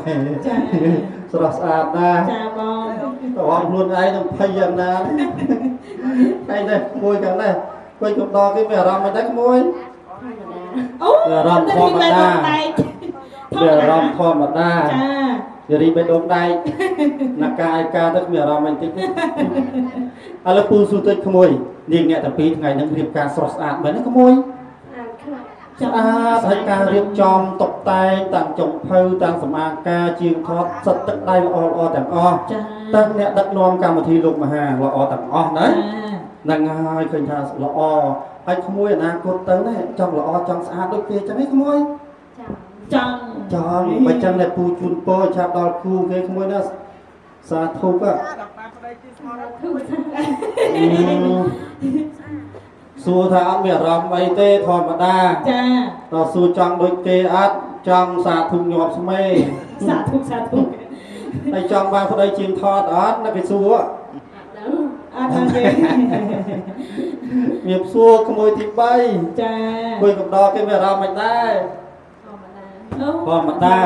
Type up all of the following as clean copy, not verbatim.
ទេ ចា ស្រស់ស្អាតណាស់ ចាបង តងខ្លួនឯងនឹងភ័យយ៉ាងណាហើយនេះក្មួយខាងនេះគួយកំដរគេមានអារម្មណ៍មិនដែរក្មួយ អូ មានអារម្មណ៍ធម្មតា មានអារម្មណ៍ធម្មតា ចា នារីបេះដូងដែកណាកាយការទៅគ្មានអារម្មណ៍មិនតិចទេឥឡូវពូស៊ូតិចក្មួយនាងអ្នកទាំងពីរថ្ងៃហ្នឹងរៀបការស្រស់ស្អាតមែនទេក្មួយ ចា ស្អាតហើយការរៀបចំតុបតែងតាំងចុងភៅតាំងសមាការជាងថតសិតទឹកដៃល្អល្អទាំងអស់ ចា តាំងអ្នកដឹកនាំកម្មវិធីលោកមហាល្អទាំងអស់ណាហ្នឹងហើយឃើញថាល្អហើយក្មួយអនាគតទៅណាចង់ល្អចង់ស្អាតដូចគេចឹងឯងក្មួយ ចង់ ចង់បើចឹងតែពូជូនពរឆាប់ដល់គូគេក្មួយណាសាធុកសួរថាអត់មានអារម្មណ៍អីទេធម្មតា ចា តសួរចង់ដូចគេអត់ចង់សាធុកញាប់ស្មេ សាធុសាធុ ហើយចង់បានប្តីជាងថតអត់នៅគេសួរ អត់ដឹងទេ មានសួរក្មួយទី3 ចា ក្មួយកំដរគេមានអារម្មណ៍មិនដែរ អូ ធម្មតា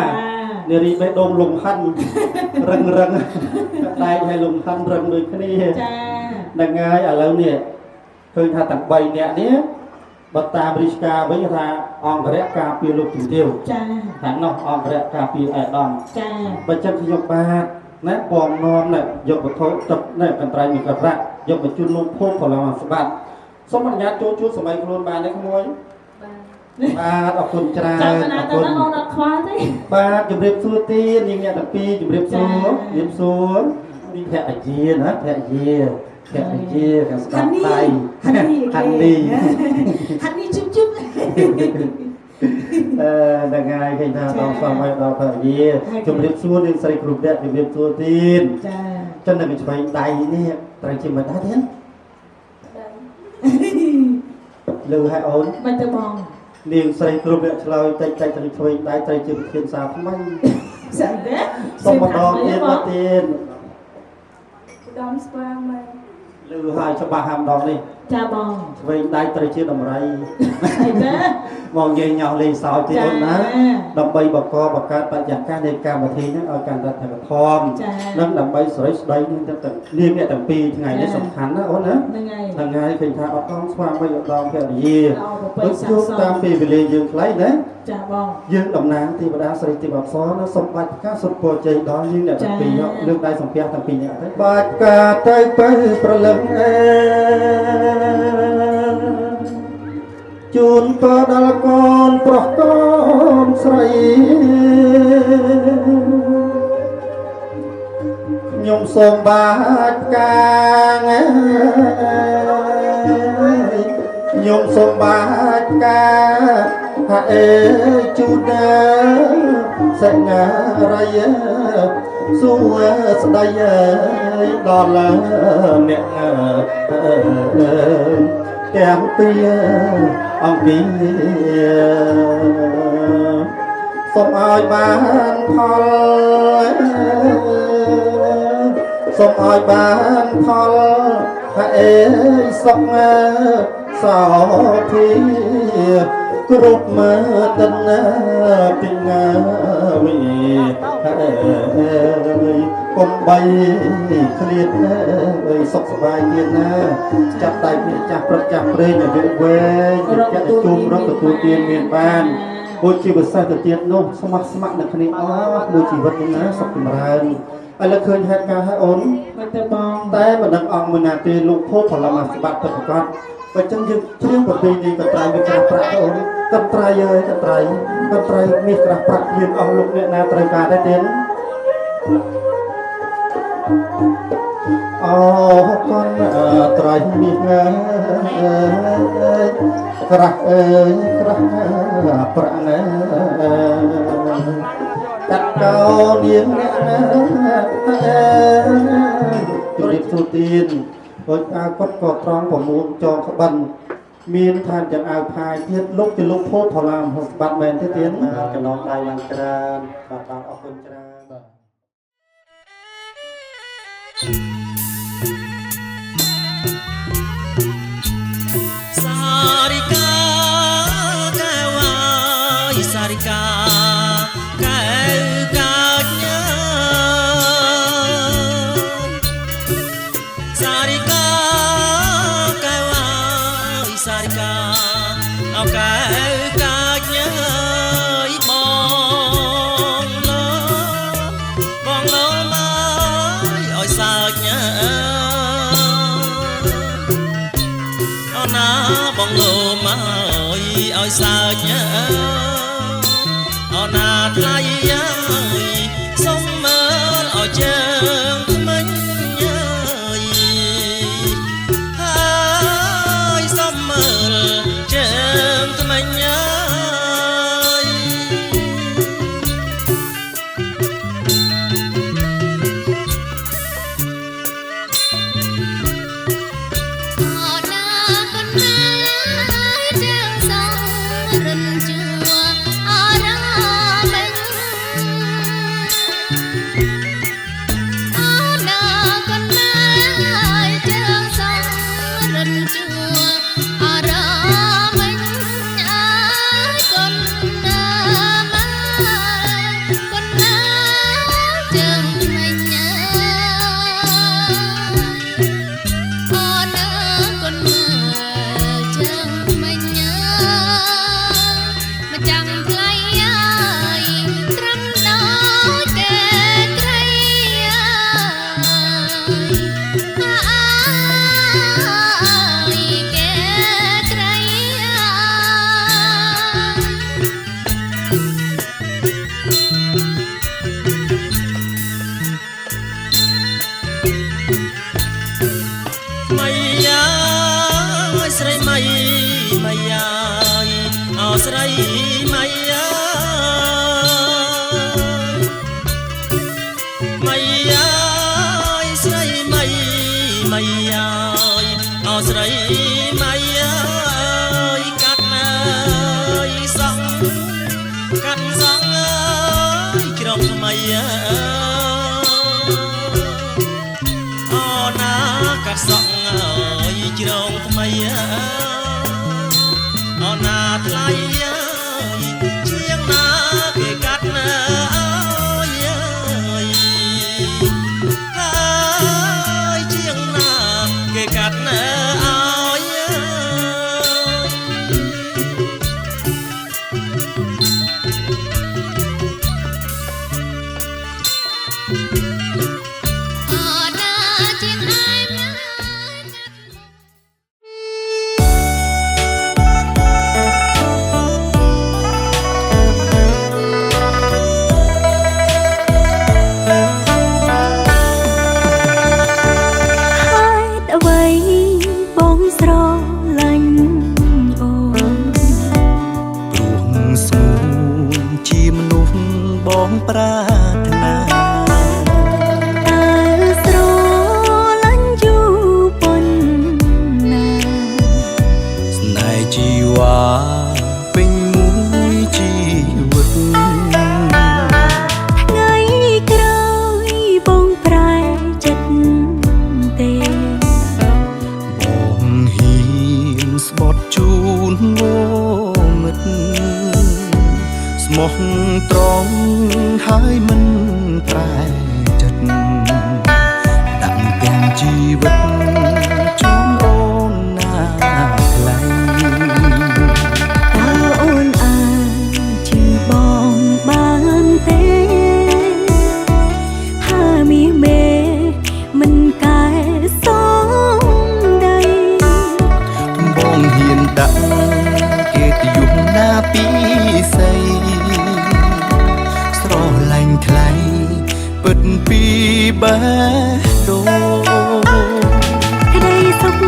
នារីបេះដូងលំហិនរឹងរឹងដែកឲ្យលំហិនរឹងដូចគ្នា ចា ហ្នឹងហើយឥឡូវនេះឃើញថាទាំង3នាក់នេះបើតាមរាជការវិញថាអង្គរៈការពារលោកជំទាវ ចា ខាងនោះអង្គរៈការពារអេដាម ចា បើចឹងខ្ញុំបាទណាបងនាំណាយកវត្ថុទឹកណាកន្ត្រៃមាសប្រាក់យកមកជូនលោកភពផល្លស្បាត់សូមអនុញ្ញាតចូលជួនសម័យខ្លួនបានទេក្មួយបាទអរគុណច្រើន ចាំណា អរគុណ ទៅហ្នឹងអូនអត់ខ្វល់ទេ បាទជម្រាបសួរទៀតនាងអ្នកទាំងពីរជម្រាបសួរជម្រាបសួរនេះភរិយាណាភរិយាភរិយាខាងស្ដាប់ដៃ ហាន់នី ហាន់នី ហាន់នីជុបជុប អឺដល់ថ្ងៃឃើញថាដល់សម័យដល់ភរិយាជម្រាបសួរនាងស្រីគ្រប់អ្នកជម្រាបសួរទៀត ចា ចឹងនៅឆ្វេងដៃនេះត្រូវជាមិនដែរទៀតលឺឲ្យអូន មិនទៅបង នាងស្រីគ្រប់អ្នកឆ្លើយតិចតិចត្រូវឆ្វេងដៃត្រូវជាប្រធានសាថ្មី ស្អីទេ សូមម្ដងទៀតមកទៀត ឧត្តមស្វាមី លឺហើយច្បាស់ហាម្ដងនេះ ចាបង ឆ្វេងដៃត្រូវជាដំរី ស្អីទេ មកនិយាយញោះលេងសើចទៀតអូនណាដើម្បីបកបង្កើតបរិយាកាសនៃកម្មវិធីហ្នឹងឲ្យកាន់តែថែមធំនិងដើម្បីសេរីស្ដីនឹងទាំងនាងអ្នកទាំងពីរថ្ងៃនេះសំខាន់ណាអូនណា ហ្នឹងហើយ ហ្នឹងហើយឃើញថាអត់ដងស្វាមីអត់ដងភរិយា ល្អប្រពៃ ដូច ស័ក្តិសម ជួបតាមពេលវេលាយើងខ្លីណា ចាបង យើងតំណាងទេវតាស្រីទេវអប្សរណាសូមបាច់ផ្កាសុទ្ធពរជ័យដល់យើងអ្នកទាំងពីរលើកដៃសំពះទាំងពីរអ្នកទៅបាច់ផ្កាទៅទៅប្រលឹងអេជូនពរដល់កូនប្រុសកូនស្រីខ្ញុំសូមបាច់ផ្កាខ្ញុំសូមបាច់ផ្កាថាអេជូនណាសញ្ញារីសួស្ដីដល់អ្នកទាំងពីរអង្គពីសូមឲ្យបានផលសូមឲ្យបានផលថាអេសុខសោភីគ្រប់មើតិនពីងាវីកុំបីឃ្លាតអើយសុខសប្បាយទៀតណាចាប់ដៃគ្នាចាស់ព្រឹកចាស់ព្រេងអាយុវែងចិត្តជុំរកទទួលទានមានបានមួយជាពិសេសទៅទៀតនោះស្មោះស្ម័គ្រនឹងគ្នាអស់មួយជីវិតនេះណាសុខចម្រើនឥឡូវឃើញហេតុការណ៍ហើយអូន មិនទៅបង តែមិនដឹងអង្គមួយណាទេលោកភពផលមស្បាត់ពិតប្រាកដបើចឹងយើងច្រៀងប្រពៃណីកត្រៃវាក្រាស់ប្រាក់ទៅអូនកត្រៃអើយកត្រៃកត្រៃមាសក្រាស់ប្រាក់មានអស់លោកអ្នកណាត្រូវការដែរទៀតអូកនត្រៃមាសអើយក្រាស់អើយក្រាស់ប្រាក់ណាកាត់កោនាងអ្នកណាជម្រាបសួរទៀតដូចអាវគាត់ក៏ត្រង់ប្រមួនចងក្បិនមានថែមទាំងអាវផាយទៀតលោកជាលោកភោធផល្លាមហស្បាត់មែនទេទៀតចំណងដៃបានច្រើនបាទបាទអរគុណច្រើនបាទ សារិកាកែវអើយសារិកាកែវកាច ឲ្យសើចអូនណាថ្លៃអើយសុំមើលឲ្យជើងថ្មិញអើយហើយសុំមើលជើងថ្មិញអើយ អត់ណាកូនណាជើងសងរិនជួអរមិញអត់ណាកូនណាជើងសងរិនជួអរមិញអើយកូនណាមកកូនណាជើងមិញអើ អូនអើកូនមើលជើងមិញអើមកចាំងថ្លៃអើយត្រឹមដល់គេត្រីអើយអើយគេត្រីអើយ ម៉ៃយ៉ាយស្រីម៉ៃម៉ៃយ៉ាយអោស្រីម៉ៃយ៉ាយម៉ៃយ៉ាយស្រីម៉ៃម៉ៃយ៉ាយអោស្រីម៉ៃយ៉ាយកាត់ណាយសងកាត់សងអើយជ្រងថ្មីអើយ អូណាកាត់សក់អើយជ្រងថ្មីអើយអូណាថ្លៃអើយជាងណាគេកាត់ណាអើយអើយហើយជាងណាគេកាត់ណាអើយអើយ អត់ណាជាងឯងណាកាត់ ហេតុអ្វីបងស្រឡាញ់អូន ព្រោះស្ងួនជាមនុស្សបងប្រាថ្នា តើស្រឡាញ់យូរប៉ុណ្ណា ស្នេហ៍ជីវ៉ាពេញមួយជីវិត ថ្ងៃក្រោយបងប្រែចិត្តទេ បងហ៊ានស្បត់ជូនងងឹតស្មោះត្រង់ហើយមិនប្រែចិត្តដាក់ទាំងជីវិតជូនអូនណាថ្លៃ តើអូនអាចជឿបងបានទេថាមានមេមិនកែសំដី បងហ៊ានដាក់គេតយុទ្ធណាពីស័យស្រឡាញ់ថ្លៃពិតពីបេះដូង ក្តីសុខ